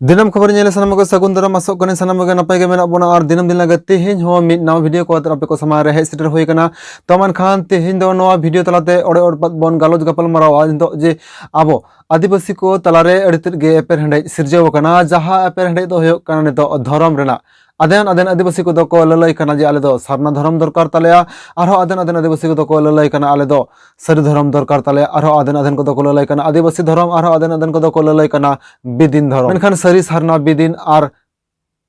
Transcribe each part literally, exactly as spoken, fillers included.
ᱫᱤᱱᱟᱹᱢ ᱠᱷᱚᱵᱚᱨ ᱧᱮᱞ ᱥᱟᱱᱟᱢ ᱠᱚ ᱥᱟᱹᱜᱩᱱ ᱫᱟᱨᱟᱢ, ᱟᱥᱚᱜ ᱠᱟᱹᱱᱟᱹᱧ ᱥᱟᱱᱟᱢ ᱠᱚᱜᱮ ᱱᱟᱯᱟᱭ ᱜᱮ ᱢᱮᱱᱟᱜ ᱵᱚᱱᱟ᱾ ᱟᱨ ᱫᱤᱱᱟᱹᱢ ᱫᱤᱱ ᱞᱮᱠᱟ ᱛᱮᱦᱮᱧ ᱦᱚᱸ ᱢᱤᱫ ᱱᱟᱣᱟ ᱵᱷᱤᱰᱤᱭᱳ ᱠᱚ ᱟᱛᱮ ᱟᱯᱮ ᱠᱚ ᱥᱟᱢᱟᱝ ᱨᱮ ᱦᱮᱡ ᱥᱮᱴᱮᱨ ᱦᱩᱭ ᱟᱠᱟᱱᱟ᱾ ᱛᱚ ᱢᱮᱱᱠᱷᱟᱱ ᱛᱮᱦᱮᱧ ᱫᱚ ᱱᱚᱣᱟ ᱵᱷᱤᱰᱤᱭᱳ ᱛᱟᱞᱟᱛᱮ ᱚᱲᱮ ᱚᱲᱯᱟᱛ ᱵᱚᱱ ᱜᱟᱞᱚᱪ ᱜᱟᱯᱟᱞ ᱢᱟᱨᱟᱣᱟ ᱱᱤᱛᱚᱜ ᱡᱮ ᱟᱵᱚ ᱟᱹᱫᱤᱵᱟᱹᱥᱤ ᱠᱚ ᱛᱟᱞᱟᱨᱮ ᱟᱹᱰᱤ ᱛᱮᱫ ᱜᱮ ᱮᱯᱮᱨᱦᱮᱸᱰᱮᱡ ᱥᱤᱨᱡᱟᱹᱣ ᱟᱠᱟᱱᱟ, ᱡᱟᱦᱟᱸ ᱮᱯᱮᱨᱦᱮᱸᱰᱮᱡ ᱫᱚ ᱦᱩᱭᱩᱜ ᱠᱟᱱᱟ ᱱᱤᱛᱚᱜ ᱫᱷᱚᱨᱚᱢ ᱨᱮᱱᱟᱜ᱾ ᱟᱫᱷᱮᱱ ᱟᱫᱷᱮᱱ ᱟᱹᱫᱤᱵᱟᱹᱥᱤ ᱠᱚᱫᱚ ᱠᱚ ᱞᱟᱹᱞᱟᱹᱭ ᱠᱟᱱᱟ ᱡᱮ ᱟᱞᱮ ᱫᱚ ᱥᱟᱨᱱᱟ ᱫᱷᱚᱨᱚᱢ ᱫᱚᱨᱠᱟᱨ ᱛᱟᱞᱮᱭᱟ, ᱟᱨᱦᱚᱸ ᱟᱫᱷᱮᱱ ᱟᱫᱷᱮᱱ ᱟᱹᱫᱤᱵᱟᱹᱥᱤ ᱠᱚᱫᱚ ᱠᱚ ᱞᱟᱹᱞᱟᱹᱭ ᱠᱟᱱᱟ ᱟᱞᱮ ᱫᱚ ᱥᱟᱹᱨᱤ ᱫᱷᱚᱨᱚᱢ ᱫᱚᱨᱠᱟᱨ ᱛᱟᱞᱮᱭᱟ, ᱟᱨᱦᱚᱸ ᱟᱫᱷᱮᱱ ᱟᱫᱷᱮᱱ ᱠᱚᱫᱚ ᱠᱚ ᱞᱟᱹᱞᱟᱹᱭ ᱠᱟᱱᱟ ᱟᱹᱫᱤᱵᱟᱹᱥᱤ ᱫᱷᱚᱨᱚᱢ, ᱟᱨᱦᱚᱸ ᱟᱫᱷᱮᱱ ᱟᱫᱷᱮᱱ ᱠᱚᱫᱚ ᱠᱚ ᱞᱟᱹᱞᱟᱹᱭ ᱠᱟᱱᱟ ᱵᱤᱫᱤᱱ ᱫᱷᱚᱨᱚᱢ᱾ ᱢᱮᱱᱠᱷᱟᱱ ᱥᱟᱹᱨᱤ ᱥᱟᱨᱱᱟ ᱵᱤᱫᱤᱱ ᱟᱨ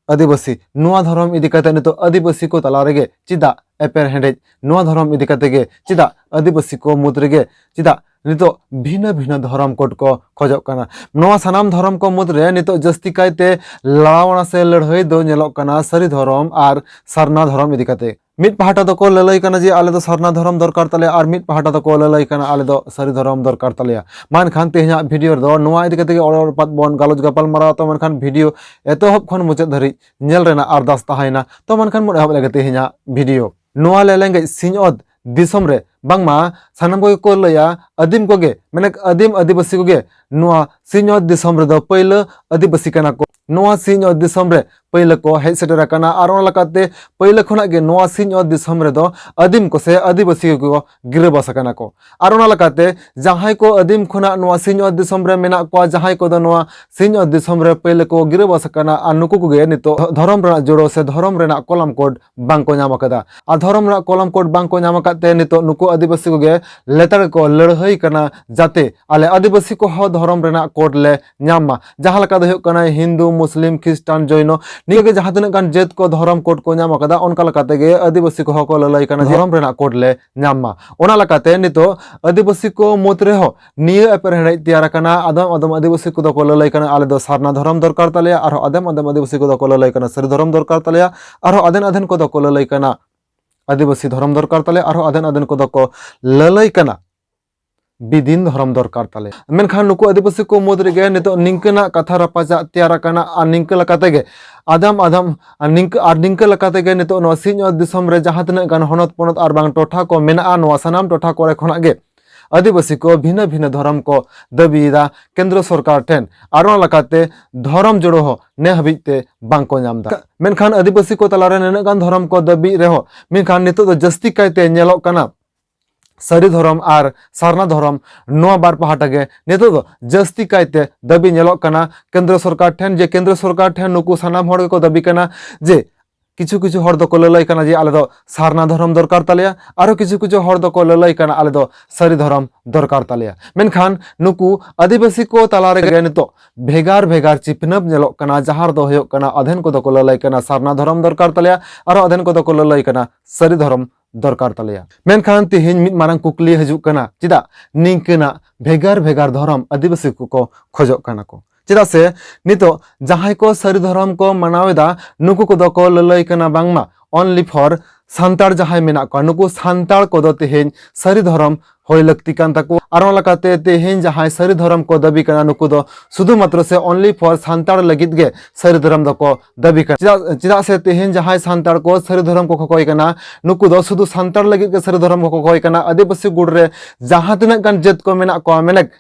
ᱟᱹᱫᱤᱵᱟᱹᱥᱤ ᱱᱚᱣᱟ ᱫᱷᱚᱨᱚᱢ ᱤᱫᱤ ᱠᱟᱛᱮ ᱱᱤᱛᱚᱜ ᱟᱹᱫᱤᱵᱟᱹᱥᱤ ᱠᱚ ᱛᱟᱞᱟ ᱨᱮᱜᱮ ᱪᱮᱫᱟᱜ ᱮᱯᱮᱨᱦᱮᱸᱰᱮᱡ? ᱱᱚᱣᱟ ᱫᱷᱚᱨᱚᱢ ᱤᱫᱤ ᱠᱟᱛᱮ ᱜᱮ ᱪᱮᱫᱟᱜ ᱟᱹᱫᱤᱵᱟᱹᱥᱤ ᱠᱚ ᱢᱩᱫᱽ ᱨᱮᱜᱮ ᱪᱮᱫᱟᱜ ᱱᱤᱛᱚᱜ ᱵᱷᱤᱱᱟᱹ ᱵᱷᱤᱱᱟᱹ ᱫᱷᱚᱨᱚᱢ ᱠᱳᱰ ᱠᱚ ᱠᱷᱚᱡᱚᱜ ᱠᱟᱱᱟ? ᱱᱚᱣᱟ ᱥᱟᱱᱟᱢ ᱫᱷᱚᱨᱚᱢ ᱠᱚ ᱢᱩᱫᱽᱨᱮ ᱱᱤᱛᱚᱜ ᱡᱟᱹᱥᱛᱤ ᱠᱟᱭᱛᱮ ᱞᱟᱲᱟᱣᱱᱟ ᱥᱮ ᱞᱟᱹᱲᱦᱟᱹᱭ ᱫᱚ ᱧᱮᱞᱚᱜ ᱠᱟᱱᱟ ᱥᱟᱹᱨᱤ ᱫᱷᱚᱨᱚᱢ ᱟᱨ ᱥᱟᱨᱱᱟ ᱫᱷᱚᱨᱚᱢ ᱤᱫᱤ ᱠᱟᱛᱮ᱾ ᱢᱤᱫ ᱯᱟᱦᱴᱟ ᱫᱚᱠᱚ ᱞᱟᱹᱞᱟᱹᱭ ᱠᱟᱱᱟ ᱡᱮ ᱟᱞᱮ ᱫᱚ ᱥᱟᱨᱱᱟ ᱫᱷᱚᱨᱚᱢ ᱫᱚᱨᱠᱟᱨ ᱛᱟᱞᱮᱭᱟ, ᱟᱨ ᱢᱤᱫ ᱯᱟᱦᱴᱟ ᱫᱚᱠᱚ ᱞᱟᱹᱞᱟᱹᱭ ᱠᱟᱱᱟ ᱟᱞᱮ ᱫᱚ ᱥᱟᱹᱨᱤ ᱫᱷᱚᱨᱚᱢ ᱫᱚᱨᱠᱟᱨ ᱛᱟᱞᱮᱭᱟ᱾ ᱢᱟ ᱮᱱᱠᱷᱟᱱ ᱛᱮᱦᱮᱧᱟᱜ ᱵᱷᱤᱰᱤᱭᱳ ᱨᱮᱫᱚ ᱱᱚᱣᱟ ᱤᱫᱤ ᱠᱟᱛᱮ ᱜᱮ ᱚᱲᱮ ᱚᱲᱯᱟᱛ ᱵᱚᱱ ᱜᱟᱞᱚᱪ ᱜᱟᱯᱟᱞ ᱢᱟᱨᱟᱣᱟ᱾ ᱛᱚ ᱢᱮᱱᱠᱷᱟᱱ ᱵᱷᱤᱰᱤᱭᱳ ᱮᱛᱚᱦᱚᱵ ᱠᱷᱚᱱ ᱢᱩᱪᱟᱹᱫ ᱫᱷᱟᱹᱨᱤᱡ ᱧᱮᱞ ᱨᱮᱱᱟᱜ ᱟᱨᱫᱟᱥ ᱛᱟᱦᱮᱸᱭᱮᱱᱟ᱾ ᱛᱚ ᱢᱮᱱᱠᱷᱟᱱ ᱵᱚᱱ ᱮᱦᱚᱵ ᱞᱮᱜᱮ ᱛᱮᱦᱮᱧᱟᱜ ᱵᱷᱤᱰᱤᱭᱳ᱾ ᱱᱚᱣᱟ ᱞᱮᱞᱮᱝᱜᱮᱡ ᱥᱤᱧᱚᱛ ᱫᱤᱥᱚᱢ ᱨᱮ ᱵᱟᱝᱢᱟ ᱥᱟᱱᱟᱢ ᱠᱚᱜᱮ ᱠᱚ ᱞᱟᱹᱭᱟ, ᱟᱹᱫᱤᱢ ᱠᱚᱜᱮ, ᱢᱟᱱᱮ ᱟᱹᱫᱤᱢ ᱟᱹᱫᱤᱵᱟᱹᱥᱤ ᱠᱚᱜᱮ ᱱᱚᱣᱟ ᱥᱤᱧᱚᱛ ᱫᱤᱥᱚᱢ ᱨᱮᱫᱚ ᱯᱟᱹᱭᱞᱟᱹ ᱟᱹᱫᱤᱵᱟᱹᱥᱤ ᱠᱟᱱᱟ ᱠᱚ᱾ ᱱᱚᱣᱟ ᱥᱤᱧᱚᱛ ᱫᱤᱥᱚᱢ ᱨᱮ ᱯᱟᱹᱭᱞᱟᱹ ᱠᱚ ᱦᱮᱡ ᱥᱮᱴᱮᱨ ᱟᱠᱟᱱᱟ, ᱟᱨ ᱚᱱᱟ ᱞᱮᱠᱟᱛᱮ ᱯᱟᱹᱭᱞᱟᱹ ᱠᱷᱚᱱᱟᱜ ᱜᱮ ᱱᱚᱣᱟ ᱥᱤᱧᱚᱛ ᱫᱤᱥᱚᱢ ᱨᱮᱫᱚ ᱟᱹᱫᱤᱢ ᱠᱚ ᱥᱮ ᱟᱹᱫᱤᱵᱟᱹᱥᱤ ᱠᱚ ᱜᱤᱨᱟᱹᱵᱟᱥ ᱟᱠᱟᱱᱟ ᱠᱚ᱾ ᱟᱨ ᱚᱱᱟ ᱞᱮᱠᱟᱛᱮ ᱡᱟᱦᱟᱸᱭ ᱠᱚ ᱟᱹᱫᱤᱢ ᱠᱷᱚᱱᱟᱜ ᱱᱚᱣᱟ ᱥᱤᱧᱚᱛ ᱫᱤᱥᱚᱢ ᱨᱮ ᱢᱮᱱᱟᱜ ᱠᱚᱣᱟ, ᱡᱟᱦᱟᱸᱭ ᱠᱚᱫᱚ ᱱᱚᱣᱟ ᱥᱤᱧᱚᱛ ᱫᱤᱥᱚᱢ ᱨᱮ ᱯᱟᱹᱭᱞᱟᱹ ᱠᱚ ᱜᱤᱨᱟᱹᱵᱟᱥ ᱟᱠᱟᱱᱟ, ᱟᱨ ᱱᱩᱠᱩ ᱠᱚᱜᱮ ᱱᱤᱛᱚᱜ ᱫᱷᱚᱨᱚᱢ ᱨᱮᱱᱟᱜ ᱡᱩᱲᱟᱹ ᱥᱮ ᱫᱷᱚᱨᱚᱢ ᱨᱮᱱᱟᱜ ᱠᱚᱞᱚᱢ ᱠᱳᱰ ᱵᱟᱝ ᱠᱚ ᱧᱟᱢ ᱟᱠᱟᱫᱟ᱾ ᱟᱨ ᱫᱷᱚᱨᱚᱢ ᱨᱮᱱᱟᱜ ᱠᱚᱞᱚᱢ ᱠᱳᱰ ᱵᱟᱝ ᱠᱚ ᱧᱟᱢ ᱟᱠᱟᱫ ᱛᱮ ᱱᱤᱛᱚᱜ ᱱᱩᱠᱩ ᱟᱹᱫᱤᱵᱟᱹᱥᱤ ᱠᱚᱜᱮ ᱞᱮᱛᱟᱲ ᱜᱮᱠᱚ ᱞᱟᱹᱲᱦᱟᱹᱭ ᱠᱟᱱᱟ, ᱡᱟᱛᱮ ᱟᱞᱮ ᱟᱹᱫᱤᱵᱟᱹᱥᱤ ᱠᱚᱦᱚᱸ ᱫᱷᱚᱨᱚᱢ ᱨᱮᱱᱟᱜ ᱠᱳᱰ ᱞᱮ ᱧᱟᱢ ᱢᱟ᱾ ᱡᱟᱦᱟᱸ ᱞᱮᱠᱟ ᱫᱚ ᱦᱩᱭᱩᱜ ᱠᱟᱱᱟ ᱦᱤᱱᱫᱩ, ᱢᱩᱥᱞᱤᱢ, ᱠᱷᱨᱤᱥᱴᱟᱱ, ᱡᱚᱭᱱᱚ, ᱱᱤᱭᱟᱹ ᱜᱮ ᱡᱟᱦᱟᱸ ᱛᱤᱱᱟᱹᱜ ᱜᱟᱱ ᱡᱟᱹᱛ ᱠᱚ ᱫᱷᱚᱨᱚᱢ ᱠᱳᱰ ᱠᱚ ᱧᱟᱢ ᱟᱠᱟᱫᱟ, ᱚᱱᱠᱟ ᱞᱮᱠᱟ ᱛᱮᱜᱮ ᱟᱹᱫᱤᱵᱟᱹᱥᱤ ᱠᱚᱦᱚᱸ ᱠᱚ ᱞᱟᱹᱞᱟᱹᱭ ᱠᱟᱱᱟ ᱡᱮ ᱫᱷᱚᱨᱚᱢ ᱨᱮᱱᱟᱜ ᱠᱳᱰ ᱞᱮ ᱧᱟᱢ ᱢᱟ᱾ ᱚᱱᱟ ᱞᱮᱠᱟᱛᱮ ᱱᱤᱛᱚᱜ ᱟᱹᱫᱤᱵᱟᱹᱥᱤ ᱠᱚ ᱢᱩᱫᱽ ᱨᱮᱦᱚᱸ ᱱᱤᱭᱟᱹ ᱮᱯᱮᱨᱦᱮᱸᱰᱮᱡ ᱛᱮᱭᱟᱨ ᱟᱠᱟᱱᱟ᱾ ᱟᱫᱚᱢ ᱟᱫᱚᱢ ᱟᱹᱫᱤᱵᱟᱹᱥᱤ ᱠᱚᱫᱚ ᱠᱚ ᱞᱟᱹᱞᱟᱹᱭ ᱠᱟᱱᱟ ᱟᱞᱮ ᱫᱚ ᱥᱟᱨᱱᱟ ᱫᱷᱚᱨᱚᱢ ᱫᱚᱨᱠᱟᱨ ᱛᱟᱞᱮᱭᱟ, ᱟᱨᱦᱚᱸ ᱟᱫᱚᱢ ᱟᱫᱚᱢ ᱟᱹᱫᱤᱵᱟᱹᱥᱤ ᱠᱚᱫᱚ ᱠᱚ ᱞᱟᱹᱞᱟᱹᱭ ᱠᱟᱱᱟ ᱥᱟᱹᱨᱤ ᱫᱷᱚᱨᱚᱢ ᱫᱚᱨᱠᱟᱨ ᱛᱟᱞᱮᱭᱟ, ᱟᱨᱦᱚᱸ ᱟᱫᱮᱱ ᱟᱫᱮᱱ ᱠᱚᱫᱚ ᱠᱚ ᱞᱟᱹᱞᱟᱹᱭ ᱠᱟᱱᱟ ᱟᱹᱫᱤᱵᱟᱹᱥᱤ ᱫᱷᱚᱨᱚᱢ ᱫᱚᱨᱠᱟᱨ ᱛᱟᱞᱮᱭᱟ, ᱟᱨᱦᱚᱸ ᱟᱫᱮᱱ ᱟᱫᱮᱱ ᱠᱚᱫᱚ ᱠᱚ ᱞᱟᱹᱞᱟᱹᱭ ᱠᱟᱱᱟ ᱵᱤᱫᱤᱱ ᱫᱷᱚᱨᱚᱢ ᱫᱚᱨᱠᱟᱨ ᱛᱟᱞᱮ᱾ ᱢᱮᱱᱠᱷᱟᱱ ᱱᱩᱠᱩ ᱟᱹᱫᱤᱵᱟᱹᱥᱤ ᱠᱚ ᱢᱩᱫᱽ ᱨᱮᱜᱮ ᱱᱤᱛᱚᱜ ᱱᱤᱝᱠᱟᱹᱱᱟᱜ ᱠᱟᱛᱷᱟ ᱨᱟᱯᱟᱪᱟᱜ ᱛᱮᱭᱟᱨ ᱟᱠᱟᱱᱟ, ᱟᱨ ᱱᱤᱝᱠᱟᱹ ᱞᱮᱠᱟ ᱛᱮᱜᱮ ᱟᱫᱚᱢ ᱟᱫᱚᱢ ᱟᱨ ᱱᱤᱝᱠᱟᱹ ᱟᱨ ᱱᱤᱝᱠᱟᱹ ᱞᱮᱠᱟ ᱛᱮᱜᱮ ᱱᱤᱛᱚᱜ ᱱᱚᱣᱟ ᱥᱤᱧᱚᱛ ᱫᱤᱥᱚᱢ ᱨᱮ ᱡᱟᱦᱟᱸ ᱛᱤᱱᱟᱹᱜ ᱜᱟᱱ ᱦᱚᱱᱚᱛ ᱯᱚᱱᱚᱛ ᱟᱨ ᱵᱟᱝ ᱴᱚᱴᱷᱟ ᱠᱚ ᱢᱮᱱᱟᱜᱼᱟ, ᱱᱚᱣᱟ ᱥᱟᱱᱟᱢ ᱴᱚᱴᱷᱟ ᱠᱚᱨᱮ ᱠᱷᱚᱱᱟᱜ ᱜᱮ ᱟᱹᱫᱤᱵᱟᱹᱥᱤ ᱠᱚ ᱵᱷᱤᱱᱟᱹ ᱵᱷᱤᱱᱟᱹ ᱫᱷᱚᱨᱚᱢ ᱠᱚ ᱫᱟᱹᱵᱤᱭᱮᱫᱟ ᱠᱮᱱᱫᱨᱚ ᱥᱚᱨᱠᱟᱨ ᱴᱷᱮᱱ, ᱟᱨ ᱚᱱᱟ ᱞᱮᱠᱟᱛᱮ ᱫᱷᱚᱨᱚᱢ ᱡᱚᱲᱚ ᱦᱚᱸ ᱱᱮ ᱦᱟᱹᱵᱤᱡ ᱛᱮ ᱵᱟᱝ ᱠᱚ ᱧᱟᱢ ᱮᱫᱟ᱾ ᱢᱮᱱᱠᱷᱟᱱ ᱟᱹᱫᱤᱵᱟᱹᱥᱤ ᱠᱚ ᱛᱟᱞᱟᱨᱮ ᱱᱤᱱᱟᱹᱜ ᱜᱟᱱ ᱫᱷᱚᱨᱚᱢ ᱠᱚ ᱫᱟᱹᱵᱤᱭᱮᱫ ᱨᱮᱦᱚᱸ, ᱢᱮᱱᱠᱷᱟᱱ ᱱᱤᱛᱚᱜ ᱫᱚ ᱡᱟᱹᱥᱛᱤ ᱠᱟᱭᱛᱮ ᱧᱮᱞᱚᱜ ᱠᱟᱱᱟ ᱥᱟᱹᱨᱤ ᱫᱷᱚᱨᱚᱢ ᱟᱨ ᱥᱟᱨᱱᱟ ᱫᱷᱚᱨᱚᱢ, ᱱᱚᱣᱟ ᱵᱟᱨ ᱯᱟᱦᱴᱟ ᱜᱮ ᱱᱤᱛᱚᱜ ᱫᱚ ᱡᱟᱹᱥᱛᱤ ᱠᱟᱭᱛᱮ ᱫᱟᱹᱵᱤ ᱧᱮᱞᱚᱜ ᱠᱟᱱᱟ᱾ ᱠᱮᱱᱫᱨᱚ ᱥᱚᱨᱠᱟᱨ ᱴᱷᱮᱱ, ᱡᱮ ᱠᱮᱱᱫᱨᱚ ᱥᱚᱨᱠᱟᱨ ᱴᱷᱮᱱ ᱱᱩᱠᱩ ᱥᱟᱱᱟᱢ ᱦᱚᱲ ᱜᱮᱠᱚ ᱫᱟᱹᱵᱤ ᱠᱟᱱᱟ ᱡᱮ ᱠᱤᱪᱷᱩ ᱠᱤᱪᱷᱩ ᱦᱚᱲ ᱫᱚᱠᱚ ᱞᱟᱹᱞᱟᱹᱭ ᱠᱟᱱᱟ ᱡᱮ ᱟᱞᱮ ᱫᱚ ᱥᱟᱨᱱᱟ ᱫᱷᱚᱨᱚᱢ ᱫᱚᱨᱠᱟᱨ ᱛᱟᱞᱮᱭᱟ, ᱟᱨᱚ ᱠᱤᱪᱷᱩ ᱠᱤᱪᱷᱩ ᱦᱚᱲ ᱫᱚᱠᱚ ᱞᱟᱹᱞᱟᱹᱭ ᱠᱟᱱᱟ ᱟᱞᱮ ᱫᱚ ᱥᱟᱹᱨᱤ ᱫᱷᱚᱨᱚᱢ ᱫᱚᱨᱠᱟᱨ ᱛᱟᱞᱮᱭᱟ᱾ ᱢᱮᱱᱠᱷᱟᱱ ᱱᱩᱠᱩ ᱟᱹᱫᱤᱵᱟᱹᱥᱤ ᱠᱚ ᱛᱟᱞᱟ ᱨᱮᱜᱮ ᱱᱤᱛᱚᱜ ᱵᱷᱮᱜᱟᱨ ᱵᱷᱮᱜᱟᱨ ᱪᱤᱯᱱᱟᱹᱯ ᱧᱮᱞᱚᱜ ᱠᱟᱱᱟ, ᱡᱟᱦᱟᱸ ᱨᱮᱫᱚ ᱦᱩᱭᱩᱜ ᱠᱟᱱᱟ ᱟᱫᱷᱮᱱ ᱠᱚᱫᱚ ᱠᱚ ᱞᱟᱹᱞᱟᱹᱭ ᱠᱟᱱᱟ ᱥᱟᱨᱱᱟ ᱫᱷᱚᱨᱚᱢ ᱫᱚᱨᱠᱟᱨ ᱛᱟᱞᱮᱭᱟ, ᱟᱨᱚ ᱟᱫᱷᱮᱱ ᱠᱚᱫᱚ ᱠᱚ ᱞᱟᱹᱞᱟᱹᱭ ᱠᱟᱱᱟ ᱥᱟᱹᱨᱤ ᱫᱷᱚᱨᱚᱢ ᱫᱚᱨᱠᱟᱨ ᱛᱟᱞᱮᱭᱟ᱾ ᱢᱮᱱᱠᱷᱟᱱ ᱛᱮᱦᱮᱧ ᱢᱤᱫ ᱢᱟᱨᱟᱝ ᱠᱩᱠᱞᱤ ᱦᱤᱡᱩᱜ ᱠᱟᱱᱟ, ᱪᱮᱫᱟᱜ ᱱᱤᱝᱠᱟᱹᱱᱟᱜ ᱵᱷᱮᱜᱟᱨ ᱵᱷᱮᱜᱟᱨ ᱫᱷᱚᱨᱚᱢ ᱟᱹᱫᱤᱵᱟᱹᱥᱤ ᱠᱚᱠᱚ ᱠᱷᱚᱡᱚᱜ ᱠᱟᱱᱟ ᱠᱚ? ᱪᱮᱫᱟᱜ ᱥᱮ ᱱᱤᱛᱚᱜ ᱡᱟᱦᱟᱸᱭ ᱠᱚ ᱥᱟᱹᱨᱤ ᱫᱷᱚᱨᱚᱢ ᱠᱚ ᱢᱟᱱᱟᱣ ᱮᱫᱟ, ᱱᱩᱠᱩ ᱠᱚᱫᱚ ᱠᱚ ᱞᱟᱹᱞᱟᱹᱭ ᱠᱟᱱᱟ ᱵᱟᱝᱢᱟ only for ᱥᱟᱱᱛᱟᱲ ᱡᱟᱦᱟᱸᱭ ᱢᱮᱱᱟᱜ ᱠᱚᱣᱟ, ᱱᱩᱠᱩ ᱥᱟᱱᱛᱟᱲ ᱠᱚᱫᱚ ᱛᱮᱦᱮᱧ ᱥᱟᱹᱨᱤ ᱫᱷᱚᱨᱚᱢ ᱦᱩᱭ ᱞᱟᱹᱠᱛᱤ ᱠᱟᱱ ᱛᱟᱠᱚᱣᱟ᱾ ᱟᱨ ᱚᱱᱟ ᱞᱮᱠᱟᱛᱮ ᱛᱮᱦᱮᱧ ᱡᱟᱦᱟᱸᱭ ᱥᱟᱹᱨᱤ ᱫᱷᱚᱨᱚᱢ ᱠᱚ ᱫᱟᱹᱵᱤ ᱠᱟᱱᱟ, ᱱᱩᱠᱩ ᱫᱚ ᱥᱩᱫᱷᱩ ᱢᱟᱛᱨᱚ ᱥᱮ only for ᱥᱟᱱᱛᱟᱲ ᱞᱟᱹᱜᱤᱫ ᱜᱮ ᱥᱟᱹᱨᱤ ᱫᱷᱚᱨᱚᱢ ᱫᱚᱠᱚ ᱫᱟᱹᱵᱤ ᱠᱟᱱᱟ᱾ ᱪᱮᱫᱟᱜ, ᱪᱮᱫᱟᱜ ᱥᱮ ᱛᱮᱦᱮᱧ ᱡᱟᱦᱟᱸᱭ ᱥᱟᱱᱛᱟᱲ ᱠᱚ ᱥᱟᱹᱨᱤ ᱫᱷᱚᱨᱚᱢ ᱠᱚ ᱠᱷᱚᱠᱚᱭ ᱠᱟᱱᱟ, ᱱᱩᱠᱩ ᱫᱚ ᱥᱩᱫᱷᱩ ᱥᱟᱱᱛᱟᱲ ᱞᱟᱹᱜᱤᱫ ᱜᱮ ᱥᱟᱹᱨᱤ ᱫᱷᱚᱨᱚᱢ ᱠᱚ ᱠᱷᱚᱠᱚᱭ ᱠᱟᱱᱟ᱾ ᱟᱹᱫᱤᱵᱟᱹᱥᱤ ᱜᱩᱴ ᱨᱮ ᱡᱟᱦᱟᱸ ᱛᱤᱱᱟᱹᱜ ᱜᱟᱱ ᱡᱟᱹᱛ ᱠᱚ ᱢᱮᱱᱟᱜ ᱠᱚᱣᱟ, ᱢᱮᱱᱮᱠ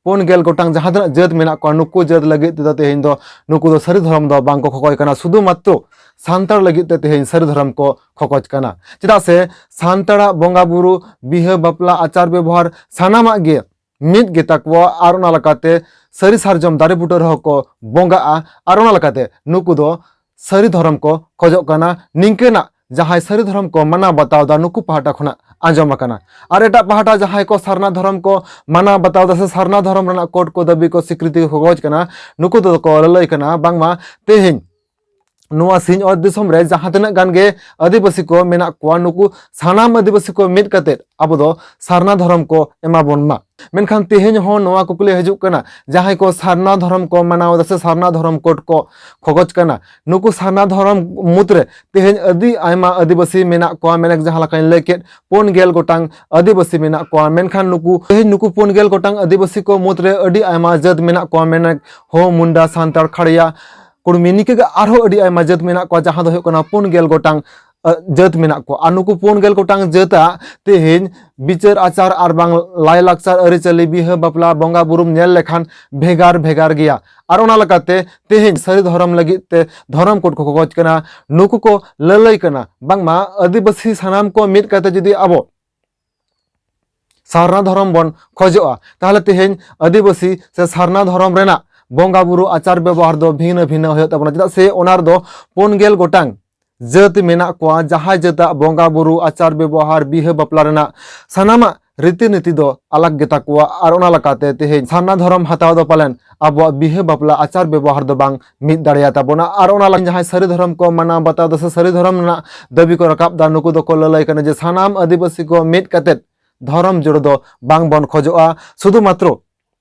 ᱯᱩᱱ ᱜᱮᱞ ᱜᱚᱴᱟᱝ ᱡᱟᱦᱟᱸ ᱛᱤᱱᱟᱹᱜ ᱡᱟᱹᱛ ᱢᱮᱱᱟᱜ ᱠᱚᱣᱟ, ᱱᱩᱠᱩ ᱡᱟᱹᱛ ᱞᱟᱹᱜᱤᱫ ᱛᱮᱫᱚ ᱛᱮᱦᱮᱧ ᱫᱚ ᱱᱩᱠᱩ ᱫᱚ ᱥᱟᱹᱨᱤ ᱫᱷᱚᱨᱚᱢ ᱫᱚ ᱵᱟᱝ ᱠᱚ ᱠᱷᱚᱠᱚᱭ ᱠᱟᱱᱟ, ᱥᱩᱫᱷᱩ ᱢᱟᱛᱨᱚ ᱥᱟᱱᱛᱟᱲ ᱞᱟᱹᱜᱤᱫ ᱛᱮ ᱛᱮᱦᱮᱧ ᱥᱟᱹᱨᱤ ᱫᱷᱚᱨᱚᱢ ᱠᱚ ᱠᱷᱚᱠᱚᱡ ᱠᱟᱱᱟ᱾ ᱪᱮᱫᱟᱜ ᱥᱮ ᱥᱟᱱᱛᱟᱲᱟᱜ ᱵᱚᱸᱜᱟ ᱵᱩᱨᱩ, ᱵᱤᱦᱟᱹ ᱵᱟᱯᱞᱟ, ᱟᱪᱟᱨ ᱵᱮᱵᱚᱦᱟᱨ ᱥᱟᱱᱟᱢᱟᱜ ᱜᱮ ᱢᱤᱫ ᱜᱮᱛᱟ ᱠᱚᱣᱟ, ᱟᱨ ᱚᱱᱟ ᱞᱮᱠᱟᱛᱮ ᱥᱟᱹᱨᱤ ᱥᱟᱨᱡᱚᱢ ᱫᱟᱨᱮ ᱵᱩᱴᱟᱹ ᱨᱮᱦᱚᱸ ᱠᱚ ᱵᱚᱸᱜᱟᱜᱼᱟ, ᱟᱨ ᱚᱱᱟ ᱞᱮᱠᱟᱛᱮ ᱱᱩᱠᱩ ᱫᱚ ᱥᱟᱹᱨᱤ ᱫᱷᱚᱨᱚᱢ ᱠᱚ ᱠᱷᱚᱡᱚᱜ ᱠᱟᱱᱟ᱾ ᱱᱤᱝᱠᱟᱹᱱᱟᱜ ᱡᱟᱦᱟᱸᱭ ᱥᱟᱹᱨᱤ ᱫᱷᱚᱨᱚᱢ ᱠᱚ ᱢᱟᱱᱟᱣ ᱵᱟᱛᱟᱣ ᱮᱫᱟ, ᱱᱩᱠᱩ ᱯᱟᱦᱴᱟ ᱠᱷᱚᱱᱟᱜ ᱟᱸᱡᱚᱢ ᱟᱠᱟᱱᱟ᱾ ᱟᱨ ᱮᱴᱟᱜ ᱯᱟᱦᱴᱟ ᱡᱟᱦᱟᱸᱭ ᱠᱚ ᱥᱟᱨᱱᱟ ᱫᱷᱚᱨᱚᱢ ᱠᱚ ᱢᱟᱱᱟᱣ ᱵᱟᱛᱟᱣ ᱮᱫᱟ ᱥᱮ ᱥᱟᱨᱱᱟ ᱫᱷᱚᱨᱚᱢ ᱨᱮᱱᱟᱜ ᱠᱳᱰ ᱠᱚ ᱫᱟᱹᱵᱤ ᱠᱚ ᱥᱤᱠᱨᱤᱛᱤ ᱠᱚ ᱠᱷᱚᱡᱽ ᱠᱟᱱᱟ, ᱱᱩᱠᱩ ᱫᱚᱠᱚ ᱞᱟᱹᱞᱟᱹᱭ ᱠᱟᱱᱟ ᱵᱟᱝᱢᱟ ᱛᱮᱦᱮᱧ ᱱᱚᱣᱟ ᱥᱤᱧᱚᱛ ᱫᱤᱥᱚᱢ ᱨᱮ ᱡᱟᱦᱟᱸ ᱛᱤᱱᱟᱹᱜ ᱜᱟᱱ ᱜᱮ ᱟᱹᱫᱤᱵᱟᱹᱥᱤ ᱠᱚ ᱢᱮᱱᱟᱜ ᱠᱚᱣᱟ, ᱱᱩᱠᱩ ᱥᱟᱱᱟᱢ ᱟᱹᱫᱤᱵᱟᱹᱥᱤ ᱠᱚ ᱢᱤᱫ ᱠᱟᱛᱮ ᱟᱵᱚ ᱫᱚ ᱥᱟᱨᱱᱟ ᱫᱷᱚᱨᱚᱢ ᱠᱚ ᱮᱢᱟ ᱵᱚᱱ ᱢᱟ᱾ ᱢᱮᱱᱠᱷᱟᱱ ᱛᱮᱦᱮᱧ ᱦᱚᱸ ᱱᱚᱣᱟ ᱠᱩᱠᱞᱤ ᱦᱤᱡᱩᱜ ᱠᱟᱱᱟ, ᱡᱟᱦᱟᱸᱭ ᱠᱚ ᱥᱟᱨᱱᱟ ᱫᱷᱚᱨᱚᱢ ᱠᱚ ᱢᱟᱱᱟᱣ ᱮᱫᱟ ᱥᱮ ᱥᱟᱨᱱᱟ ᱫᱷᱚᱨᱚᱢ ᱠᱳᱰ ᱠᱚ ᱠᱷᱚᱜᱚᱡ ᱠᱟᱱᱟ, ᱱᱩᱠᱩ ᱥᱟᱨᱱᱟ ᱫᱷᱚᱨᱚᱢ ᱢᱩᱫᱽᱨᱮ ᱛᱮᱦᱮᱧ ᱟᱹᱰᱤ ᱟᱭᱢᱟ ᱟᱹᱫᱤᱵᱟᱹᱥᱤ ᱢᱮᱱᱟᱜ ᱠᱚᱣᱟ, ᱢᱮᱱᱮᱠ ᱡᱟᱦᱟᱸ ᱞᱮᱠᱟᱧ ᱞᱟᱹᱭ ᱠᱮᱫ, ᱯᱩᱱ ᱜᱮᱞ ᱜᱚᱴᱟᱝ ᱟᱹᱫᱤᱵᱟᱹᱥᱤ ᱢᱮᱱᱟᱜ ᱠᱚᱣᱟ᱾ ᱢᱮᱱᱠᱷᱟᱱ ᱱᱩᱠᱩ ᱛᱮᱦᱮᱧ ᱱᱩᱠᱩ ᱯᱩᱱ ᱜᱮᱞ ᱜᱚᱴᱟᱝ ᱟᱹᱫᱤᱵᱟᱹᱥᱤ ᱠᱚ ᱢᱩᱫᱽᱨᱮ ᱟᱹᱰᱤ ᱟᱭᱢᱟ ᱡᱟᱹᱛ ᱢᱮᱱᱟᱜ ᱠᱚᱣᱟ, ᱢᱮᱱᱮᱠ ᱦᱳ, ᱢᱩᱱᱰᱟ, ᱥᱟᱱᱛᱟᱲ, ᱠᱷᱟᱲᱭᱟ, ᱠᱩᱲᱢᱤ, ᱱᱤᱝᱠᱟᱹ ᱜᱮ ᱟᱨᱦᱚᱸ ᱟᱹᱰᱤ ᱟᱭᱢᱟ ᱡᱟᱹᱛ ᱢᱮᱱᱟᱜ ᱠᱚᱣᱟ, ᱡᱟᱦᱟᱸ ᱫᱚ ᱦᱩᱭᱩᱜ ᱠᱟᱱᱟ ᱯᱩᱱ ᱜᱮᱞ ᱜᱚᱴᱟᱝ ᱡᱟᱹᱛ ᱢᱮᱱᱟᱜ ᱠᱚᱣᱟ᱾ ᱟᱨ ᱱᱩᱠᱩ ᱯᱩᱱ ᱜᱮᱞ ᱜᱚᱴᱟᱝ ᱡᱟᱹᱛᱟᱜ ᱛᱮᱦᱮᱧ ᱵᱤᱪᱟᱹᱨ ᱟᱪᱟᱨ ᱟᱨ ᱵᱟᱝ ᱞᱟᱭᱼᱞᱟᱠᱪᱟᱨ, ᱟᱹᱨᱤᱪᱟᱹᱞᱤ, ᱵᱤᱦᱟᱹ ᱵᱟᱯᱞᱟ, ᱵᱚᱸᱜᱟ ᱵᱩᱨᱩᱢ ᱧᱮᱞ ᱞᱮᱠᱷᱟᱱ ᱵᱷᱮᱜᱟᱨ ᱵᱷᱮᱜᱟᱨ ᱜᱮᱭᱟ᱾ ᱟᱨ ᱚᱱᱟ ᱞᱮᱠᱟᱛᱮ ᱛᱮᱦᱮᱧ ᱥᱟᱹᱨᱤ ᱫᱷᱚᱨᱚᱢ ᱞᱟᱹᱜᱤᱫ ᱛᱮ ᱫᱷᱚᱨᱚᱢ ᱠᱳᱰ ᱠᱚ ᱠᱷᱚᱡᱽ ᱠᱟᱱᱟ᱾ ᱱᱩᱠᱩ ᱠᱚ ᱞᱟᱹᱞᱟᱹᱭ ᱠᱟᱱᱟ ᱵᱟᱝᱢᱟ ᱟᱹᱫᱤᱵᱟᱹᱥᱤ ᱥᱟᱱᱟᱢ ᱠᱚ ᱢᱤᱫ ᱠᱟᱛᱮ ᱡᱩᱫᱤ ᱟᱵᱚ ᱥᱟᱨᱱᱟ ᱫᱷᱚᱨᱚᱢ ᱵᱚᱱ ᱠᱷᱚᱡᱚᱜᱼᱟ, ᱛᱟᱦᱚᱞᱮ ᱛᱮᱦᱮᱧ ᱟᱹᱫᱤᱵᱟᱹᱥᱤ ᱥᱮ ᱥᱟᱨᱱᱟ ᱫᱷᱚᱨᱚᱢ ᱨᱮᱱᱟᱜ ᱵᱚᱸᱜᱟ ᱵᱩᱨᱩ ᱟᱪᱟᱨ ᱵᱮᱵᱚᱦᱟᱨ ᱫᱚ ᱵᱷᱤᱱᱟᱹ ᱵᱷᱤᱱᱟᱹ ᱦᱩᱭᱩᱜ ᱛᱟᱵᱚᱱᱟ᱾ ᱪᱮᱫᱟᱜ ᱥᱮ ᱚᱱᱟ ᱨᱮᱫᱚ ᱯᱩᱱ ᱜᱮᱞ ᱜᱚᱴᱟᱝ ᱡᱟᱹᱛ ᱢᱮᱱᱟᱜ ᱠᱚᱣᱟ, ᱡᱟᱦᱟᱸᱭ ᱡᱟᱹᱛᱟᱜ ᱵᱚᱸᱜᱟ ᱵᱩᱨᱩ ᱟᱪᱟᱨ ᱵᱮᱵᱚᱦᱟᱨ ᱵᱤᱦᱟᱹ ᱵᱟᱯᱞᱟ ᱨᱮᱱᱟᱜ ᱥᱟᱱᱟᱢᱟᱜ ᱨᱤᱛᱤ ᱱᱤᱛᱤ ᱫᱚ ᱟᱞᱟᱜᱽ ᱜᱮᱛᱟ ᱠᱚᱣᱟ᱾ ᱟᱨ ᱚᱱᱟ ᱞᱮᱠᱟᱛᱮ ᱛᱮᱦᱮᱧ ᱥᱟᱨᱱᱟ ᱫᱷᱚᱨᱚᱢ ᱦᱟᱛᱟᱣ ᱫᱚ ᱯᱟᱞᱮᱱ ᱟᱵᱚᱣᱟᱜ ᱵᱤᱦᱟᱹ ᱵᱟᱯᱞᱟ ᱟᱪᱟᱨ ᱵᱮᱵᱚᱦᱟᱨ ᱫᱚ ᱵᱟᱝ ᱢᱤᱫ ᱫᱟᱲᱮᱭᱟ ᱛᱟᱵᱚᱱᱟ᱾ ᱟᱨ ᱚᱱᱟ ᱞᱟᱹᱜᱤᱫ ᱡᱟᱦᱟᱸᱭ ᱥᱟᱹᱨᱤ ᱫᱷᱚᱨᱚᱢ ᱠᱚ ᱢᱟᱱᱟᱣ ᱵᱟᱛᱟᱣ ᱫᱟ ᱥᱮ ᱥᱟᱹᱨᱤ ᱫᱷᱚᱨᱚᱢ ᱨᱮᱱᱟᱜ ᱫᱟᱹᱵᱤ ᱠᱚ ᱨᱟᱠᱟᱵ ᱫᱟ, ᱱᱩᱠᱩ ᱫᱚᱠᱚ ᱞᱟᱹᱞᱟᱹᱭ ᱠᱟᱱᱟ ᱡᱮ ᱥᱟᱱᱟᱢ ᱟᱹᱫᱤᱵᱟᱹᱥᱤ ᱠᱚ ᱢᱤᱫ ᱠᱟᱛᱮ ᱫᱷᱚᱨᱚᱢ ᱡᱳᱲ ᱫᱚ ᱵᱟᱝ ᱵᱚᱱ ᱠᱷᱚᱡᱚᱜᱼᱟ, ᱥᱩᱫᱷᱩ ᱢᱟᱛᱨᱚ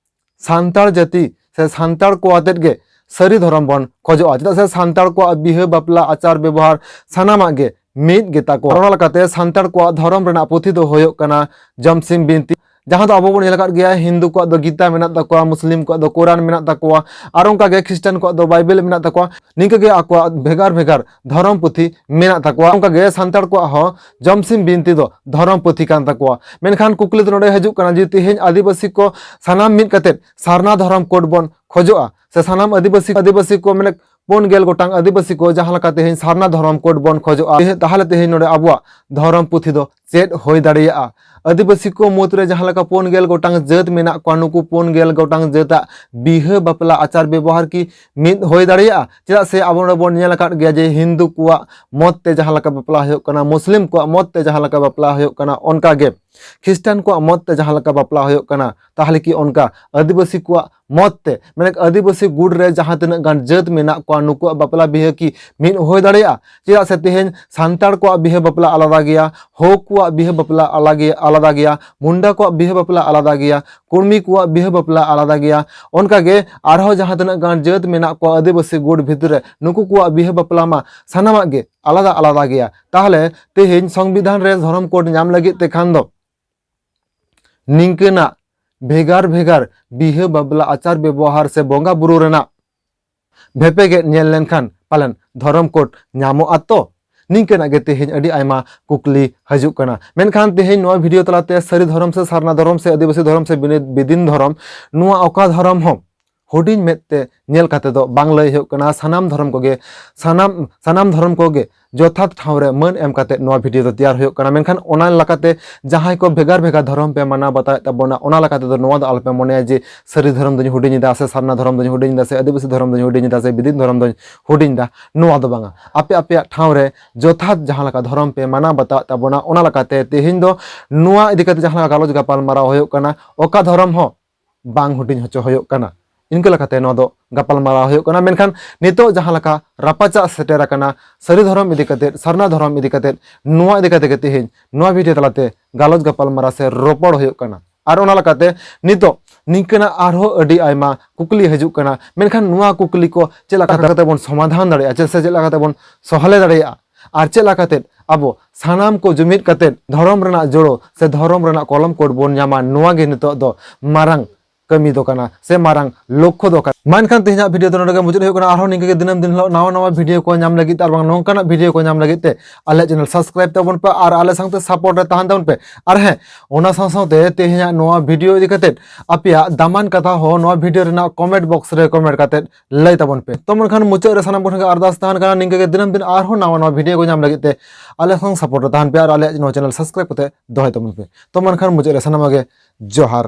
ᱥᱟᱱᱛᱟᱲ ᱡᱟᱹᱛᱤ ᱥᱮ ᱥᱟᱱᱛᱟᱲ ᱠᱚ ᱟᱛᱮᱫ ᱜᱮ ᱥᱟᱹᱨᱤ ᱫᱷᱚᱨᱚᱢ ᱵᱚᱱ ᱠᱷᱚᱡᱚᱜᱼᱟ᱾ ᱪᱮᱫᱟᱜ ᱥᱮ ᱥᱟᱱᱛᱟᱲ ᱠᱚᱣᱟᱜ ᱵᱤᱦᱟᱹ ᱵᱟᱯᱞᱟ ᱟᱪᱟᱨ ᱵᱮᱵᱚᱦᱟᱨ ᱥᱟᱱᱟᱢᱟᱜ ᱜᱮ ᱢᱤᱫ ᱜᱮᱛᱟ ᱠᱚᱣᱟ᱾ ᱚᱱᱟ ᱞᱮᱠᱟᱛᱮ ᱥᱟᱱᱛᱟᱲ ᱠᱚᱣᱟᱜ ᱫᱷᱚᱨᱚᱢ ᱨᱮᱱᱟᱜ ᱯᱩᱛᱷᱤ ᱫᱚ ᱦᱩᱭᱩᱜ ᱠᱟᱱᱟ ᱡᱚᱢᱥᱤᱢ ᱵᱤᱱᱛᱤ, ᱡᱟᱦᱟᱸ ᱫᱚ ᱟᱵᱚ ᱵᱚᱱ ᱧᱮᱞ ᱟᱠᱟᱫ ᱜᱮᱭᱟ, ᱦᱤᱱᱫᱩ ᱠᱚᱣᱟᱜ ᱫᱚ ᱜᱤᱛᱟ ᱢᱮᱱᱟᱜ ᱛᱟᱠᱚᱣᱟ, ᱢᱩᱥᱞᱤᱢ ᱠᱚᱣᱟᱜ ᱫᱚ ᱠᱳᱨᱟᱱ ᱢᱮᱱᱟᱜ ᱛᱟᱠᱚᱣᱟ, ᱟᱨ ᱚᱱᱠᱟ ᱜᱮ ᱠᱷᱨᱤᱥᱴᱟᱱ ᱠᱚᱣᱟᱜ ᱫᱚ ᱵᱟᱭᱵᱮᱞ ᱢᱮᱱᱟᱜ ᱛᱟᱠᱚᱣᱟ᱾ ᱱᱤᱝᱠᱟᱹ ᱜᱮ ᱟᱠᱚᱣᱟᱜ ᱵᱷᱮᱜᱟᱨ ᱵᱷᱮᱜᱟᱨ ᱫᱷᱚᱨᱚᱢ ᱯᱩᱛᱷᱤ ᱢᱮᱱᱟᱜ ᱛᱟᱠᱚᱣᱟ᱾ ᱚᱱᱠᱟ ᱜᱮ ᱥᱟᱱᱛᱟᱲ ᱠᱚᱣᱟᱜ ᱦᱚᱸ ᱡᱚᱢᱥᱤᱢ ᱵᱤᱱᱛᱤ ᱫᱚ ᱫᱷᱚᱨᱚᱢ ᱯᱩᱛᱷᱤ ᱠᱟᱱ ᱛᱟᱠᱚᱣᱟ᱾ ᱢᱮᱱᱠᱷᱟᱱ ᱠᱩᱠᱞᱤ ᱫᱚ ᱱᱚᱰᱮ ᱦᱤᱡᱩᱜ ᱠᱟᱱᱟ ᱡᱮ ᱛᱮᱦᱮᱧ ᱟᱹᱫᱤᱵᱟᱹᱥᱤ ᱠᱚ ᱥᱟᱱᱟᱢ ᱢᱤᱫ ᱠᱟᱛᱮ ᱥᱟᱨᱱᱟ ᱫᱷᱚᱨᱚᱢ ᱠᱳᱰ ᱵᱚᱱ ᱠᱷᱚᱡᱚᱜᱼᱟ, ᱥᱮ ᱥᱟᱱᱟᱢ ᱟᱹᱫᱤᱵᱟᱹᱥᱤ, ᱟᱹᱫᱤᱵᱟᱹᱥᱤ ᱠᱚ ᱢᱟᱱᱮ ᱯᱩᱱ ᱜᱮᱞ ᱜᱚᱴᱟᱝ ᱟᱹᱫᱤᱵᱟᱹᱥᱤ ᱠᱚ ᱡᱟᱦᱟᱸ ᱞᱮᱠᱟ ᱛᱮᱦᱮᱧ ᱥᱟᱨᱱᱟ ᱫᱷᱚᱨᱚᱢ ᱠᱳᱰ ᱵᱚᱱ ᱠᱷᱚᱡᱚᱜᱼᱟ, ᱛᱟᱦᱚᱞᱮ ᱛᱮᱦᱮᱧ ᱱᱚᱰᱮ ᱟᱵᱚᱣᱟᱜ ᱫᱷᱚᱨᱚᱢ ᱯᱩᱛᱷᱤ ᱫᱚ ᱪᱮᱫ ᱦᱩᱭ ᱫᱟᱲᱮᱭᱟᱜᱼᱟ? ᱟᱹᱫᱤᱵᱟᱹᱥᱤ ᱠᱚ ᱢᱩᱫᱽᱨᱮ ᱡᱟᱦᱟᱸ ᱞᱮᱠᱟ ᱯᱩᱱ ᱜᱮᱞ ᱜᱚᱴᱟᱝ ᱡᱟᱹᱛ ᱢᱮᱱᱟᱜ ᱠᱚᱣᱟ, ᱱᱩᱠᱩ ᱯᱩᱱ ᱜᱮᱞ ᱜᱚᱴᱟᱝ ᱡᱟᱹᱛᱟᱜ ᱵᱤᱦᱟᱹ ᱵᱟᱯᱞᱟ ᱟᱪᱟᱨ ᱵᱮᱵᱚᱦᱟᱨ ᱠᱤ ᱢᱤᱫ ᱦᱩᱭ ᱫᱟᱲᱮᱭᱟᱜᱼᱟ? ᱪᱮᱫᱟᱜ ᱥᱮ ᱟᱵᱚ ᱱᱚᱰᱮ ᱵᱚᱱ ᱧᱮᱞ ᱟᱠᱟᱫ ᱜᱮᱭᱟ ᱡᱮ ᱦᱤᱱᱫᱩ ᱠᱚᱣᱟᱜ ᱢᱚᱛ ᱛᱮ ᱡᱟᱦᱟᱸ ᱞᱮᱠᱟ ᱵᱟᱯᱞᱟ ᱦᱩᱭᱩᱜ ᱠᱟᱱᱟ, ᱢᱩᱥᱞᱤᱢ ᱠᱚᱣᱟᱜ ᱢᱚᱛ ᱛᱮ ᱡᱟᱦᱟᱸ ᱞᱮᱠᱟ ᱵᱟᱯᱞᱟ ᱦᱩᱭᱩᱜ ᱠᱟᱱᱟ, ᱚᱱᱠᱟ ᱜᱮ ᱠᱷᱨᱤᱥᱴᱟᱱ ᱠᱚᱣᱟᱜ ᱢᱚᱛ ᱛᱮ ᱡᱟᱦᱟᱸ ᱞᱮᱠᱟ ᱵᱟᱯᱞᱟ ᱦᱩᱭᱩᱜ ᱠᱟᱱᱟ, ᱛᱟᱦᱚᱞᱮ ᱠᱤ ᱚᱱᱠᱟ ᱟᱹᱫᱤᱵᱟᱹᱥᱤ ᱠᱚᱣᱟᱜ ᱢᱚᱛ ᱛᱮ, ᱢᱟᱱᱮ ᱟᱹᱫᱤᱵᱟᱹᱥᱤ ᱜᱩᱴ ᱨᱮ ᱡᱟᱦᱟᱸ ᱛᱤᱱᱟᱹᱜ ᱜᱟᱱ ᱡᱟᱹᱛ ᱢᱮᱱᱟᱜ ᱠᱚᱣᱟ, ᱱᱩᱠᱩᱣᱟᱜ ᱵᱟᱯᱞᱟ ᱵᱤᱦᱟᱹ ᱠᱤ ᱢᱤᱫ ᱦᱩᱭ ᱫᱟᱲᱮᱭᱟᱜᱼᱟ? ᱪᱮᱫᱟᱜ ᱥᱮ ᱛᱮᱦᱮᱧ ᱥᱟᱱᱛᱟᱲ ᱠᱚᱣᱟᱜ ᱵᱤᱦᱟᱹ ᱵᱟᱯᱞᱟ ᱟᱞᱟᱫᱟ ᱜᱮᱭᱟ, ᱦᱳ ᱠᱚᱣᱟᱜ ᱵᱤᱦᱟᱹ ᱵᱟᱯᱞᱟ ᱟᱞᱟᱜᱮ-, ᱟᱞᱟᱫᱟ ᱜᱮᱭᱟ, ᱢᱩᱱᱰᱟ ᱠᱚᱣᱟᱜ ᱵᱤᱦᱟᱹ ᱵᱟᱯᱞᱟ ᱟᱞᱟᱫᱟ ᱜᱮᱭᱟ, ᱠᱩᱲᱢᱤ ᱠᱚᱣᱟᱜ ᱵᱤᱦᱟᱹ ᱵᱟᱯᱞᱟ ᱟᱞᱟᱫᱟ ᱜᱮᱭᱟ᱾ ᱚᱱᱠᱟ ᱜᱮ ᱟᱨᱦᱚᱸ ᱡᱟᱦᱟᱸ ᱛᱤᱱᱟᱹᱜ ᱜᱟᱱ ᱡᱟᱹᱛ ᱢᱮᱱᱟᱜ ᱠᱚᱣᱟ ᱟᱹᱫᱤᱵᱟᱹᱥᱤ ᱜᱩᱴ ᱵᱷᱤᱛᱨᱤ ᱨᱮ, ᱱᱩᱠᱩ ᱠᱚᱣᱟᱜ ᱵᱤᱦᱟᱹ ᱵᱟᱯᱞᱟ ᱢᱟ ᱥᱟᱱᱟᱢᱟᱜ ᱜᱮ ᱟᱞᱟᱫᱟ ᱟᱞᱟᱫᱟ ᱜᱮᱭᱟ᱾ ᱛᱟᱦᱚᱞᱮ ᱛᱮᱦᱮᱧ ᱥᱚᱝᱵᱤᱫᱷᱟᱱ ᱨᱮ ᱫᱷᱚᱨᱚᱢ ᱠᱳᱰ ᱧᱟᱢ ᱞᱟᱹᱜᱤᱫ ᱛᱮ ᱠᱷᱟᱱ ᱫᱚ ᱱᱤᱝᱠᱟᱹᱱᱟᱜ ᱵᱷᱮᱜᱟᱨ ᱵᱷᱮᱜᱟᱨ ᱵᱤᱦᱟᱹ ᱵᱟᱯᱞᱟ ᱟᱪᱟᱨ ᱵᱮᱵᱚᱦᱟᱨ ᱥᱮ ᱵᱚᱸᱜᱟ ᱵᱩᱨᱩ ᱨᱮᱱᱟᱜ ᱵᱷᱮᱯᱮᱜᱮᱫ ᱧᱮᱞ ᱞᱮᱱᱠᱷᱟᱱ ᱯᱟᱞᱮᱱ ᱫᱷᱚᱨᱚᱢ ᱠᱳᱰ ᱧᱟᱢᱚᱜᱼᱟ ᱛᱚ? ᱱᱤᱝᱠᱟᱹᱱᱟᱜ ᱜᱮ ᱛᱮᱦᱮᱧ ᱟᱹᱰᱤ ᱟᱭᱢᱟ ᱠᱩᱠᱞᱤ ᱦᱤᱡᱩᱜ ᱠᱟᱱᱟ᱾ ᱢᱮᱱᱠᱷᱟᱱ ᱛᱮᱦᱮᱧ ᱱᱚᱣᱟ ᱵᱷᱤᱰᱤᱭᱳ ᱛᱟᱞᱟᱛᱮ ᱥᱟᱹᱨᱤ ᱫᱷᱚᱨᱚᱢ ᱥᱮ ᱥᱟᱨᱱᱟ ᱫᱷᱚᱨᱚᱢ ᱥᱮ ᱟᱹᱫᱤᱵᱟᱹᱥᱤ ᱫᱷᱚᱨᱚᱢ ᱥᱮ ᱵᱤᱱᱤ-, ᱵᱤᱫᱤᱱ ᱫᱷᱚᱨᱚᱢ, ᱱᱚᱣᱟ ᱚᱠᱟ ᱫᱷᱚᱨᱚᱢ ᱦᱚᱸ ᱦᱩᱰᱤᱧ ᱢᱮᱫ ᱛᱮ ᱧᱮᱞ ᱠᱟᱛᱮ ᱫᱚ ᱵᱟᱝ ᱞᱟᱹᱭ ᱦᱩᱭᱩᱜ ᱠᱟᱱᱟ᱾ ᱥᱟᱱᱟᱢ ᱫᱷᱚᱨᱚᱢ ᱠᱚᱜᱮ, ᱥᱟᱱᱟᱢ, ᱥᱟᱱᱟᱢ ᱫᱷᱚᱨᱚᱢ ᱠᱚᱜᱮ ᱡᱚᱛᱷᱟᱛ ᱴᱷᱟᱶ ᱨᱮ ᱢᱟᱹᱱ ᱮᱢ ᱠᱟᱛᱮ ᱱᱚᱣᱟ ᱵᱷᱤᱰᱤᱭᱳ ᱫᱚ ᱛᱮᱭᱟᱨ ᱦᱩᱭᱩᱜ ᱠᱟᱱᱟ᱾ ᱢᱮᱱᱠᱷᱟᱱ ᱚᱱᱟ ᱞᱮᱠᱟᱛᱮ ᱡᱟᱦᱟᱸᱭ ᱠᱚ ᱵᱷᱮᱜᱟᱨ ᱵᱷᱮᱜᱟᱨ ᱫᱷᱚᱨᱚᱢ ᱯᱮ ᱢᱟᱱᱟᱣ ᱵᱟᱛᱟᱣᱮᱫ ᱛᱟᱵᱚᱱᱟ, ᱚᱱᱟ ᱞᱮᱠᱟ ᱛᱮᱫᱚ ᱱᱚᱣᱟ ᱫᱚ ᱟᱞᱚᱯᱮ ᱢᱚᱱᱮᱭᱟ ᱡᱮ ᱥᱟᱹᱨᱤ ᱫᱷᱚᱨᱚᱢ ᱫᱚᱧ ᱦᱩᱰᱤᱧ ᱮᱫᱟ ᱥᱮ ᱥᱟᱨᱱᱟ ᱫᱷᱚᱨᱚᱢ ᱫᱚᱧ ᱦᱩᱰᱤᱧ ᱮᱫᱟ ᱥᱮ ᱟᱹᱫᱤᱵᱟᱹᱥᱤ ᱫᱷᱚᱨᱚᱢ ᱫᱚᱧ ᱦᱩᱰᱤᱧ ᱮᱫᱟ ᱥᱮ ᱵᱤᱫᱤᱱ ᱫᱷᱚᱨᱚᱢ ᱫᱚᱧ ᱦᱩᱰᱤᱧ ᱮᱫᱟ᱾ ᱱᱚᱣᱟ ᱫᱚ ᱵᱟᱝᱟ᱾ ᱟᱯᱮ ᱟᱯᱮᱭᱟᱜ ᱴᱷᱟᱶ ᱨᱮ ᱡᱚᱛᱷᱟᱛ ᱡᱟᱦᱟᱸ ᱞᱮᱠᱟ ᱫᱷᱚᱨᱚᱢ ᱯᱮ ᱢᱟᱱᱟᱣ ᱵᱟᱛᱟᱣᱮᱫ ᱛᱟᱵᱚᱱᱟ, ᱚᱱᱟ ᱞᱮᱠᱟᱛᱮ ᱛᱮᱦᱮᱧ ᱫᱚ ᱱᱚᱣᱟ ᱤᱫᱤ ᱠᱟᱛᱮ ᱡᱟᱦᱟᱸ ᱞᱮᱠᱟ ᱜᱟᱞᱚᱪ ᱜᱟᱯᱟᱞ ᱢᱟᱨᱟᱣ ᱦᱩᱭᱩᱜ ᱠᱟᱱᱟ, ᱚᱠᱟ ᱫᱷᱚᱨᱚᱢ ᱦᱚᱸ ᱵᱟᱝ ᱦᱩᱰᱤᱧ ᱦᱚᱪᱚ ᱦᱩᱭᱩᱜ ᱠᱟᱱᱟ᱾ ᱤᱱᱠᱟᱹ ᱞᱮᱠᱟᱛᱮ ᱱᱚᱣᱟ ᱫᱚ ᱜᱟᱯᱟᱞ ᱢᱟᱨᱟᱣ ᱦᱩᱭᱩᱜ ᱠᱟᱱᱟ᱾ ᱢᱮᱱᱠᱷᱟᱱ ᱱᱤᱛᱚᱜ ᱡᱟᱦᱟᱸ ᱞᱮᱠᱟ ᱨᱟᱯᱟᱪᱟᱜ ᱥᱮᱴᱮᱨ ᱟᱠᱟᱱᱟ ᱥᱟᱹᱨᱤ ᱫᱷᱚᱨᱚᱢ ᱤᱫᱤ ᱠᱟᱛᱮ, ᱥᱟᱨᱱᱟ ᱫᱷᱚᱨᱚᱢ ᱤᱫᱤ ᱠᱟᱛᱮ, ᱱᱚᱣᱟ ᱤᱫᱤ ᱠᱟᱛᱮ ᱜᱮ ᱛᱮᱦᱮᱧ ᱱᱚᱣᱟ ᱵᱷᱤᱰᱤᱭᱳ ᱛᱟᱞᱟᱛᱮ ᱜᱟᱞᱚᱪ ᱜᱟᱯᱟᱞ ᱢᱟᱨᱟᱣ ᱥᱮ ᱨᱚᱯᱚᱲ ᱦᱩᱭᱩᱜ ᱠᱟᱱᱟ᱾ ᱟᱨ ᱚᱱᱟ ᱞᱮᱠᱟᱛᱮ ᱱᱤᱛᱚᱜ ᱱᱤᱝᱠᱟᱹᱱᱟᱜ ᱟᱨᱦᱚᱸ ᱟᱹᱰᱤ ᱟᱭᱢᱟ ᱠᱩᱠᱞᱤ ᱦᱤᱡᱩᱜ ᱠᱟᱱᱟ᱾ ᱢᱮᱱᱠᱷᱟᱱ ᱱᱚᱣᱟ ᱠᱩᱠᱞᱤ ᱠᱚ ᱪᱮᱫ ᱞᱮᱠᱟ ᱠᱟᱛᱮ ᱵᱚᱱ ᱥᱚᱢᱟᱫᱷᱟᱱ ᱫᱟᱲᱮᱭᱟᱜᱼᱟ, ᱪᱮᱫ ᱥᱮ ᱪᱮᱫ ᱞᱮᱠᱟ ᱠᱟᱛᱮ ᱵᱚᱱ ᱥᱚᱦᱞᱮ ᱫᱟᱲᱮᱭᱟᱜᱼᱟ, ᱟᱨ ᱪᱮᱫ ᱞᱮᱠᱟᱛᱮ ᱟᱵᱚ ᱥᱟᱱᱟᱢ ᱠᱚ ᱡᱩᱢᱤᱫ ᱠᱟᱛᱮ ᱫᱷᱚᱨᱚᱢ ᱨᱮᱱᱟᱜ ᱡᱳᱲᱳ ᱥᱮ ᱫᱷᱚᱨᱚᱢ ᱨᱮᱱᱟᱜ ᱠᱚᱞᱚᱢ ᱠᱳᱰ ᱵᱚᱱ ᱧᱟᱢᱟ, ᱱᱚᱣᱟ ᱜᱮ ᱱᱤᱛᱚᱜ ᱫᱚ ᱢᱟᱨᱟᱝ ᱠᱟᱹᱢᱤ ᱫᱚ ᱠᱟᱱᱟ ᱥᱮ ᱢᱟᱨᱟᱝ ᱞᱚᱠᱠᱷᱚ ᱫᱚ ᱠᱟᱱᱟ᱾ ᱢᱟ ᱮᱱᱠᱷᱟᱱ ᱛᱮᱦᱮᱧᱟᱜ ᱵᱷᱤᱰᱤᱭᱳ ᱫᱚ ᱱᱚᱰᱮ ᱜᱮ ᱢᱩᱪᱟᱹᱫ ᱦᱩᱭᱩᱜ ᱠᱟᱱᱟ᱾ ᱟᱨᱦᱚᱸ ᱱᱤᱝᱠᱟᱹ ᱜᱮ ᱫᱤᱱᱟᱹᱢ ᱫᱤᱱ ᱦᱤᱞᱳᱜ ᱱᱟᱣᱟ ᱱᱟᱣᱟ ᱵᱷᱤᱰᱤᱭᱳ ᱠᱚ ᱧᱟᱢ ᱞᱟᱹᱜᱤᱫ ᱛᱮ ᱟᱨ ᱵᱟᱝ ᱱᱚᱝᱠᱟᱱᱟᱜ ᱵᱷᱤᱰᱤᱭᱳ ᱠᱚ ᱧᱟᱢ ᱞᱟᱹᱜᱤᱫ ᱛᱮ ᱟᱞᱮᱭᱟᱜ ᱪᱮᱱᱮᱞ ᱥᱟᱵᱥᱠᱨᱟᱭᱤᱵ ᱛᱟᱵᱚᱱ ᱯᱮ ᱟᱨ ᱟᱞᱮ ᱥᱟᱶᱛᱮ ᱥᱟᱯᱳᱨᱴ ᱨᱮ ᱛᱟᱦᱮᱱ ᱛᱟᱵᱚᱱ ᱯᱮ᱾ ᱟᱨ ᱦᱮᱸ, ᱚᱱᱟ ᱥᱟᱶ ᱥᱟᱶᱛᱮ ᱛᱮᱦᱮᱧᱟᱜ ᱱᱚᱣᱟ ᱵᱷᱤᱰᱤᱭᱳ ᱤᱫᱤ ᱠᱟᱛᱮ ᱟᱯᱮᱭᱟᱜ ᱫᱟᱢᱟᱱ ᱠᱟᱛᱷᱟ ᱦᱚᱸ ᱱᱚᱣᱟ ᱵᱷᱤᱰᱤᱭᱳ ᱨᱮᱱᱟᱜ ᱠᱚᱢᱮᱱᱴ ᱵᱚᱠᱥ ᱨᱮ ᱠᱚᱢᱮᱱᱴ ᱠᱟᱛᱮ ᱞᱟᱹᱭ ᱛᱟᱵᱚᱱ ᱯᱮ᱾ ᱛᱚ ᱢᱮᱱᱠᱷᱟᱱ ᱢᱩᱪᱟᱹᱫ ᱨᱮ ᱥᱟᱱᱟᱢ ᱠᱚᱴᱷᱮᱱ ᱜᱮ ᱟᱨᱫᱟᱥ ᱛᱟᱦᱮᱱ ᱠᱟᱱᱟ, ᱱᱤᱝᱠᱟᱹ ᱜᱮ ᱫᱤᱱᱟᱹᱢ ᱫᱤᱱ ᱟᱨᱦᱚᱸ ᱱᱟᱣᱟ ᱱᱟᱣᱟ ᱵᱷᱤᱰᱤᱭᱳ ᱠᱚ ᱧᱟᱢ ᱞᱟᱹᱜᱤᱫ ᱛᱮ ᱟᱞᱮ ᱥᱟᱶ ᱥᱟᱯᱳᱨᱴ ᱨᱮ ᱛᱟᱦᱮᱱ ᱯᱮ ᱟᱨ ᱟᱞᱮᱭᱟᱜ ᱱᱚᱣᱟ ᱪᱮᱱᱮᱞ ᱥᱟᱵᱥᱠᱨᱟᱭᱤᱵ ᱠᱟᱛᱮ ᱫᱚᱦᱚᱭ ᱛᱟᱵᱚᱱ ᱯᱮ᱾ ᱛᱚ ᱢᱮᱱᱠᱷᱟᱱ ᱢᱩᱪᱟᱹᱫ ᱨᱮ ᱥᱟᱱᱟᱢᱟᱜ ᱜᱮ ᱡᱚᱦᱟᱨ᱾